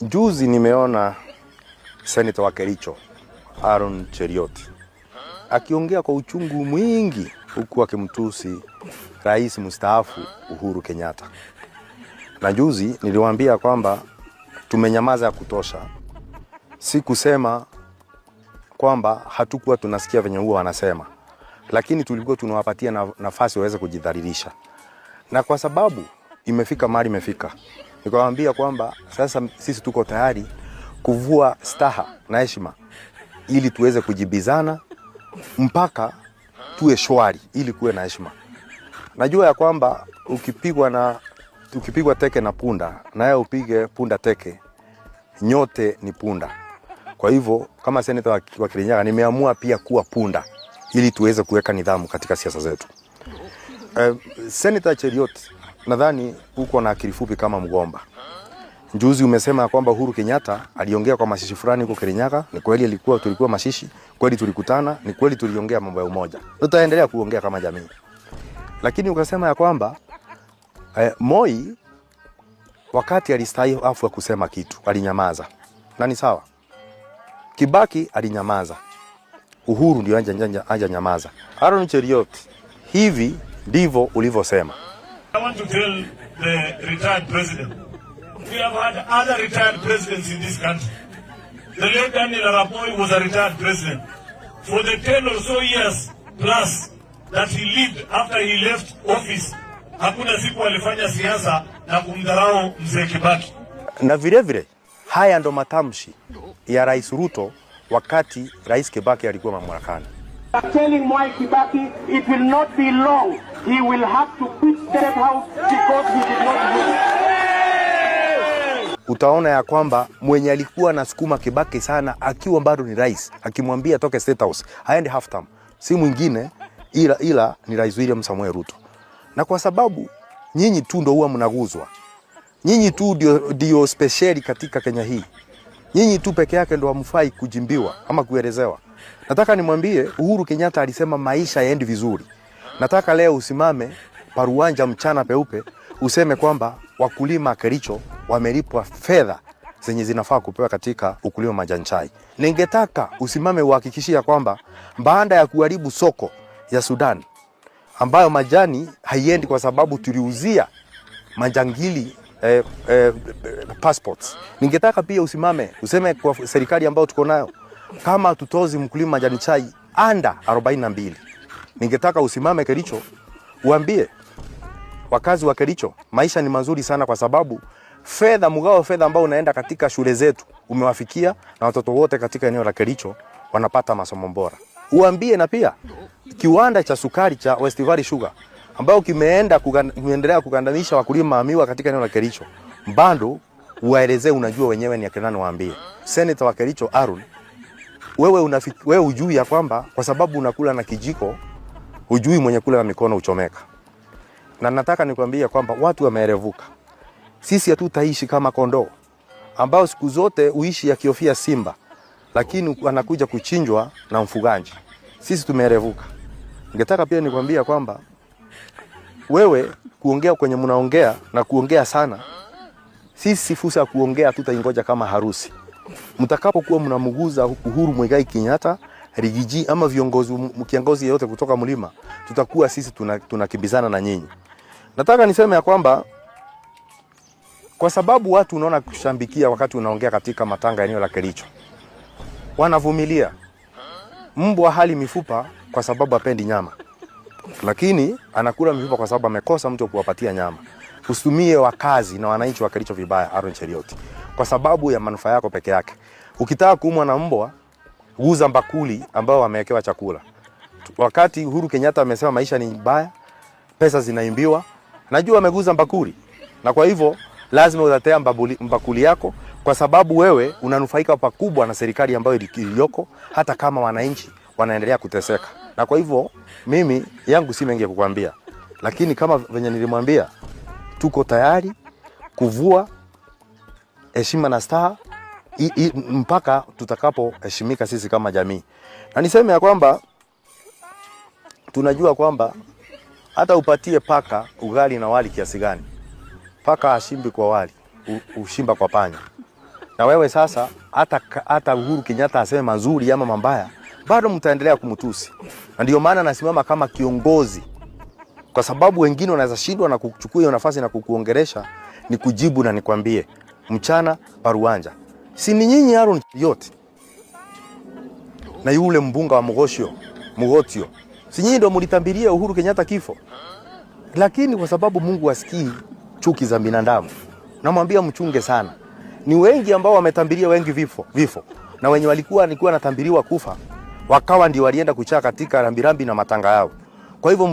Juzi nimeona Senator wa Kericho Aaron Cheruiyot akiongea kwa uchungu mwingi huku akimtusi rais mstaafu Uhuru Kenyatta. Na juzi niliwaambia kwamba tumenyamaza ya kutosha. Si kusema kwamba hatukuwa tunasikia venye huwa wanasema, lakini tulikuwa tunawapatia nafasi waweze kujidhalilisha, na kwa sababu imefika mahali imefika, nikawaambia kwamba sasa sisi tuko tayari kuvua staha na heshima ili tuweze kujibizana mpaka tuwe shwari, ili kuwe na heshima. Najua ya kwamba ukipigwa teke na punda, naye upige punda teke, nyote ni punda. Kwa hivyo kama seneta wa Kirinyaga nimeamua pia kuwa punda ili tuweze kuweka nidhamu katika siasa zetu. Senator Cheruiyot, nadhani uko na akili fupi kama mgomba. Juzi umesema kwamba Uhuru Kenyatta aliongea kwa mashishi fulani huko Kirinyaga. Ni kweli tulikuwa mashishi, kweli tulikutana, ni kweli tuliongea mambo ya umoja. Tutaendelea kuongea kama jamii. Lakini ukasema ya kwamba Moi wakati alistaafu ya kusema kitu, alinyamaza. Na ni sawa. Kibaki alinyamaza. Uhuru ndio anja nyamaza. Aaron Cheruiyot, hivi ndivyo ulivyosema. I want to tell the retired president, we have had other retired presidents in this country. The late Daniel Arap Moi was a retired president. For the 10 or so years plus that he lived after he left office, hakuna siku alifanya siasa na kumdharau mzee Kibaki. Na vile vile haya ndo matamshi ya Rais Ruto wakati Rais Kibaki alikuwa mamlakani. Telling Mwai Kibaki it will not be long. He will have to quit State House because he did not win. Utaona ya kwamba mwenye alikuwa anasukuma Kibaki sana akiwa bado ni rais, akimwambia toke State House aende half term, si mwingine ila ni Rais William Samoei Ruto. Na kwa sababu nyinyi tu ndo huwa mnaguzwa, nyinyi tu ndio special katika Kenya hii, nyinyi tu peke yake ndo hamfai kujimbiwa ama kuelezewa. Nataka nimwambie Uhuru Kenyatta alisema maisha yaendi vizuri. Nataka leo usimame paruanja mchana peupe useme kwamba wakulima Kericho wamelipwa fedha zenye zinafaa kupewa katika ukulima majani chai. Ningetaka usimame uhakikishia kwamba baada ya kuharibu soko ya Sudan ambayo majani haiendi kwa sababu tuliuzia majangili passports. Ningetaka pia usimame useme kwa serikali ambayo tuko nayo kama tutozi mkulima majani chai under 42. Ningetaka usimame Kericho uambie wakazi wa Kericho maisha ni mazuri sana kwa sababu fedha, mgao wa fedha ambao unaenda katika shule zetu umewafikia na watoto wote katika eneo la Kericho wanapata masomo bora. Uambie na pia kiwanda cha sukari cha West Valley Sugar ambao kimeendelea kugandamisha wakulima wa miwa katika eneo la Kericho, bado uwaelezee, unajua wenyewe ni akina nani, waambie. Senator wa Kericho Aaron, wewe hujui ya kwamba kwa sababu unakula na kijiko, hujui mwenye kula na mikono uchomeka. Na nataka nikwambie kwamba watu wameerevuka. Sisi hatutaishi kama kondoo ambao siku zote uishi akihofia simba, lakini anakuja kuchinjwa na mfugaji. Sisi tumeerevuka. Ningetaka pia nikwambie kwamba wewe kuongea kwenye mnaongea na kuongea sana, sisi fursa ya kuongea tutaingoja kama harusi. Mtakapokuwa mnamguza Uhuru Muigai Kenyatta, Riggy G ama viongozi, kiongozi yeyote kutoka mlima, tutakuwa sisi tunakimbizana na nyinyi. Nataka niseme ya kwamba kwa sababu watu unaona kushambikia wakati unaongea katika matanga eneo la Kericho, wanavumilia. Mbwa hali mifupa kwa sababu hapendi nyama, lakini anakula mifupa kwa sababu amekosa mtu wa kuwapatia nyama. Usitumie wakazi na wananchi wa Kericho vibaya, Aaron Cheruiyot, kwa sababu ya manufaa yako peke yake. Ukitaka kuumwa na mbwa, guza mbakuli ambao wamewekewa chakula. Wakati Uhuru Kenyatta amesema maisha ni mbaya, pesa zinaimbiwa, najua ameguza mbakuli, na kwa hivyo lazima utatea mbakuli yako, kwa sababu wewe unanufaika pakubwa na serikali ambayo iliyoko, hata kama wananchi wanaendelea kuteseka. Na kwa hivyo mimi yangu si mengi ya kukwambia, lakini kama venye nilimwambia, tuko tayari kuvua heshima na staha mpaka tutakapoheshimika sisi kama jamii. Na niseme ya kwamba tunajua kwamba hata upatie paka ugali na wali kiasi gani, paka hashimbi kwa wali, ushimba kwa panya. Na wewe sasa, hata Uhuru Kenyatta aseme mazuri ama mabaya, bado mtaendelea kumtusi. Na ndio maana nasimama kama kiongozi, kwa sababu wengine wanaweza shindwa na kuchukua hiyo nafasi na kukuongeresha, ni kujibu na nikwambie mchana paruanja, si ni nyinyi Aaron yote na yule mbunga wa Mugosio Mugotio, si nyinyi ndio mlitambiria Uhuru Kenyatta kifo? Lakini kwa sababu Mungu asikii chuki za binadamu, namwambia mchunge sana. Ni wengi ambao wametambiria wengi vifo vifo, na wenye walikuwa nilikuwa natambiriwa kufa wakawa ndio walienda kuchaa katika rambirambi na matanga yao. Kwa hivyo